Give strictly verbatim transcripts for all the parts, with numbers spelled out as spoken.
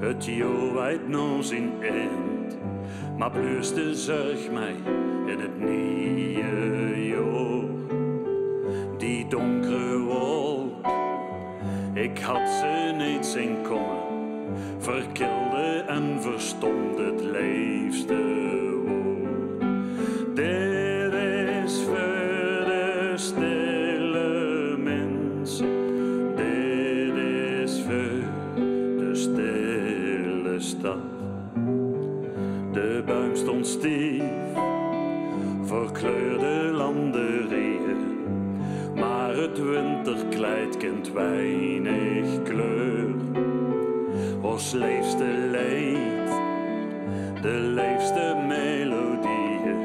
't Joor weit nao zien ind, maar bleus de zörg mei in 't nieje joor. Die donkere wolk, ik had ze neet zeen kómme, verkilde en verstond 't leefste woord. Dit is veur de stille minse, dit is veur de stille stad. De buim stond stief, verkleurde landerieje, maar 't winterkleid kent weinig kleur. Os leefste leed, de leefste melodieje,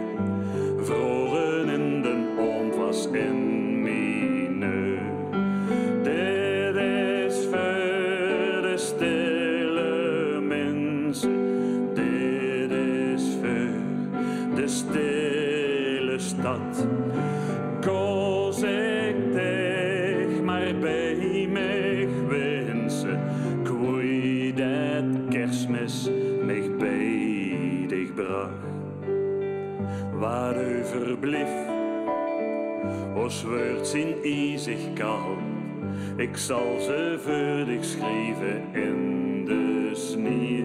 vroren in den oonvas in mineur. Dit is veur de stille minse, dit is veur de stille stad. Kos ik dich maar bie mich winse, kwoei det Kersmis mich bie dich brach. Waat euverblief, os weurd zien iezig kald. Ik zal ze veur dich schrieve in de snieë.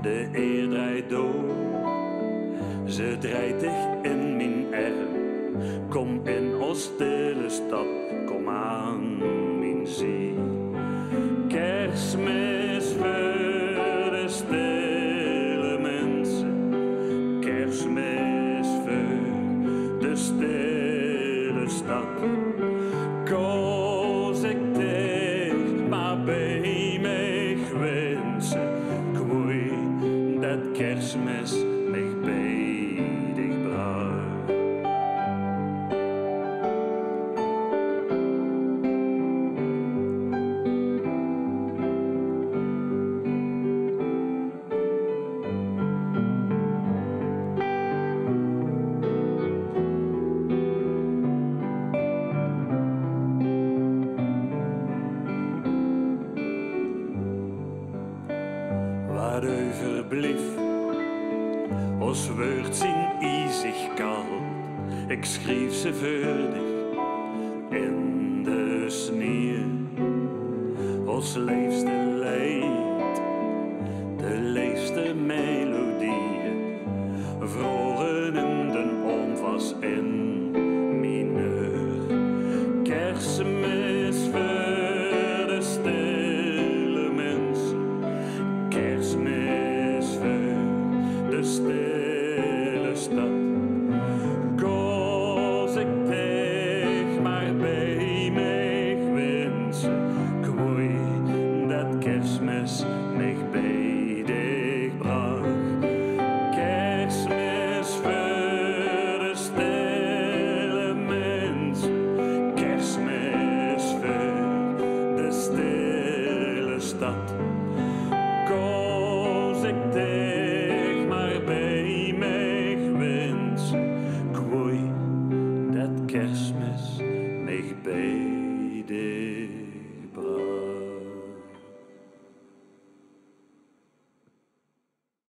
De eer dreit door, ze dreit dich in mien erm. Kom in os stille stad, kom aan mien zie. Kersmis veur de stille minse, Kersmis veur de stille stad. Kos ik dich maar bie mich winse, kwoei det Kersmis mich bie dich brach. Waat euverblief, os weurd zien iezig kald. Ik schrief ze veur dich in de snieë. Os leefste leed, de leefste melodieje, vroren in den oonvas in mineur. Kersmis veur de stille minse, Kersmis veur de stille stad. Kos ik dich maar bie mich winse, kwoei det Kersmis mich bie dich brach. Kersmis veur de stille minse, Kersmis veur de stille stad.